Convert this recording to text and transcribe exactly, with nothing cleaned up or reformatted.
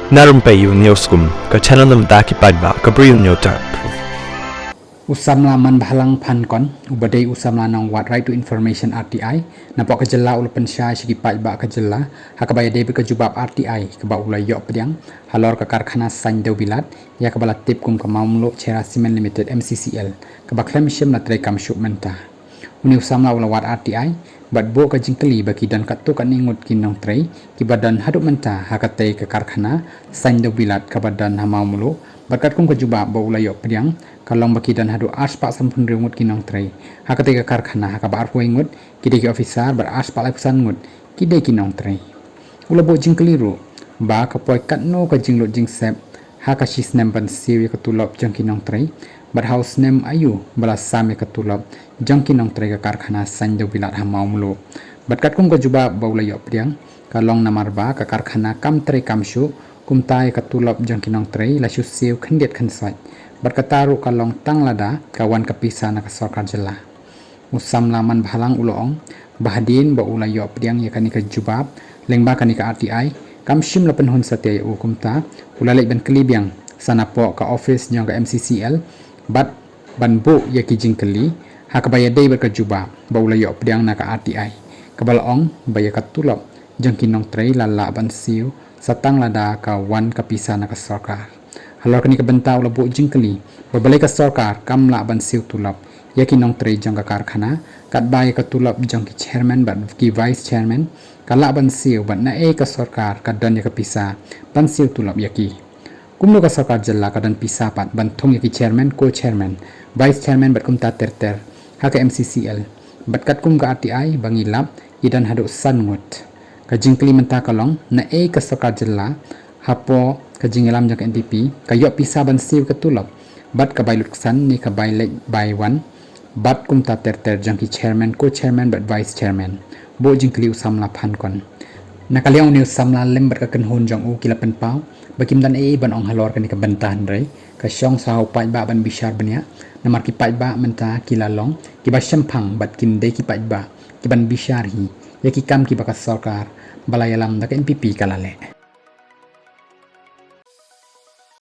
Na rympei ïa u News Kum, ka channel na bynta ki paidbah ka Bri u Hynñiewtrep. U samla Manbhalang Phankon, uba dei u samla nongwad Right to Information, R T I, napoh ka jylla u la pynshai sha ki paidbah ka jylla ha kaba ïadei bad ka jubab R T I kaba u la ïoh pdiang halor ka karkhana saiñ dew bilat, ïa kaba la tip kum ka Mawmluh Cherra Cement Limited, M C C L, kaba khlem shym la treikam shuh mynta. Une u samla u la wad R T I bad buh ka jingkylli ba ki don katto katne ngut ki nongtrei kiba don haduh mynta ha katei ka karkhana saiñ dew bilat kaba don ha Mawmluh, bad katkum ka jubab ba u la ïoh pdiang ka long ba ki don haduh arspah sanphew hynriew ngut ki nongtrei ha katei ka karkhana, ha kaba arphew wei ngut ki dei ki officer bad arspah laiphew san ngut ki dei ki nongtrei. U la buh jingkylli ruh ba ka poi katno ka jinglut jingsep ha ka shi snem ban siew ïa ka tulop jong ki nongtrei, bad ha u snem aïu ba la sam ïa ka tulop jong ki nongtrei ka karkhana saiñ dew bilat ha Mawmluh. Bad katkum ka jubab ba u la ïoh pdiang, ka long namar ba ka karkhana kam treikam shuh, kumta ïa ka tulop jong ki nongtrei la shu siew khyndiat khynsoit. Bad kata ruh ka long tang lada ka wan ka pisa na ka sorkar jylla. U samla Manbhalang u la ong ba hadien ba u la ïoh pdiang ïa kane ka jubab lyngba kane ka R T I, kam shym la pynhun satia ïa u, kumta u la leit ban kylli biang sa napoh ka office jong ka M C C L bad ban buh ïa ki jingkylli ha kaba ïadei bad ka jubab ba u la ïoh pdiang na ka R T I, kaba la ong ba ïa ka tulop jong ki nongtrei la lah ban siew sa tang lada ka wan ka pisa na ka sorkar. Halor kane ka bynta u la buh jingkylli ba balei ka sorkar kam lah ban siew tulop ïa ki nongtrei jong ka karkhana, katba ïa ka tulop jong ki chairman bad ki vice chairman ka lah ban siew, bad naei ka sorkar ka don ïa ka pisa ban siew tulop ïa ki. Kumno ka sorkar jylla ka don pisa pat ban thung ïa ki chairman, co-chairman, vice chairman bad kumta ter ter ha ka M C C L. Bad katkum ka R T I ba ngi lap, ki don haduh san ngut. Ka jingkylli mynta ka long, naei ka sorkar jylla hapoh ka jingïalam jong ka N P P ka ïoh pisa ban siew ka tulop bad ka bai lutksan ne ka bai leit bai wan bad kumta ter ter jong ki chairman, co-chairman bad vice chairman? Buh jingkylli u samla Phankon. Na ka liang une u samla lem bad ka kynhun jong u ki la pynpaw ba kim don ei ei ban ong halor kane ka bynta, hynrei ka shong sa ha u paidbah ban bishar bniah, namar ki paidbah mynta ki la long kiba shemphang bad kim dei ki paidbah kiban bishar hi ïa ki kam kiba ka sorkar ba la ïalam da ka N P P ka la leh.